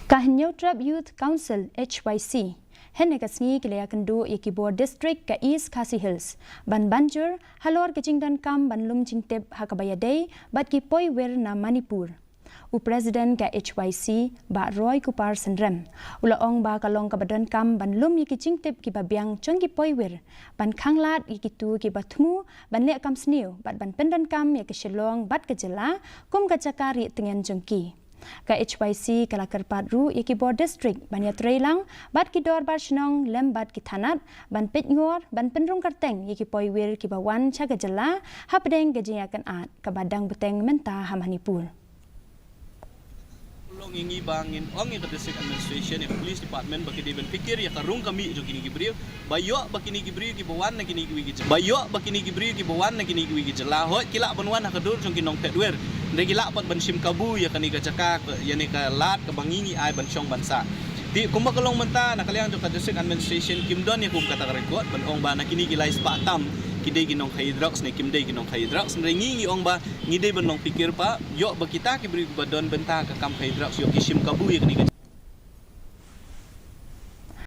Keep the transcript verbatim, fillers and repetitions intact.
Ka Hynñiewtrep Youth Council, H Y C, hynne ka sngi ki la ïakynduh ïa ki bor district ka East Khasi Hills ban banjur halor ka jingdonkam ban lum jingtip ha kaba ïadei bad ki poiwir na Manipur. U President ka H Y C, Bah Roy Kupar Synrem, u la ong ba ka long kaba donkam ban lum ïa ki jingtip kiba biang jong ki poiwir, ban khanglad ïa kito kiba thmu ban leh kam sniew bad ban pyndonkam ïa ka Shillong bad ka jylla kum ka jaka rieh tngen jong ki. Ka H Y C ka la kyrpad ruh ïa ki bor district ban ïatreilang bad ki dorbar shnong lem bad ki thanat ban peitngor ban pynrung kyrteng ïa ki poiwir kiba wan sha ka jylla hapdeng ka jingïakynad kaba dang bteng mynta ha Manipur. Long ïa ngi ba ngin ong ïa ka District Administration, ïa ka Police Department ba ki dei ban pyrkhat ïa ka rung ka mih jong kine ki briew, ba ïoh ba kine ki briew kiba wan na kine kiwei ki jylla, ba ïoh ba kine ki briew kiba wan na kine kiwei ki jylla, hooid ki lah ban wan ha ka dur jong ki nongthied wir, hynrei ki lah pat ban shim kabu ïa kane ka jaka, ïa kane ka lad kaba ngi ngi ai ban shong ban sah. Te kumba ka long mynta na ka liang jong ka District Administration kim don ïa kum kata ka record ban ong ba na kine ki lai spah tam ki dei ki nongkhaïi drugs ne kim dei ki nongkhaïi drugs, hynrei ngi ngi ong ba ngi dei ban long pyrkhat ba ïoh ba kita ki briew kiba don bynta ka kam khaïi drugs ïoh ki shim kabu ïa kane ka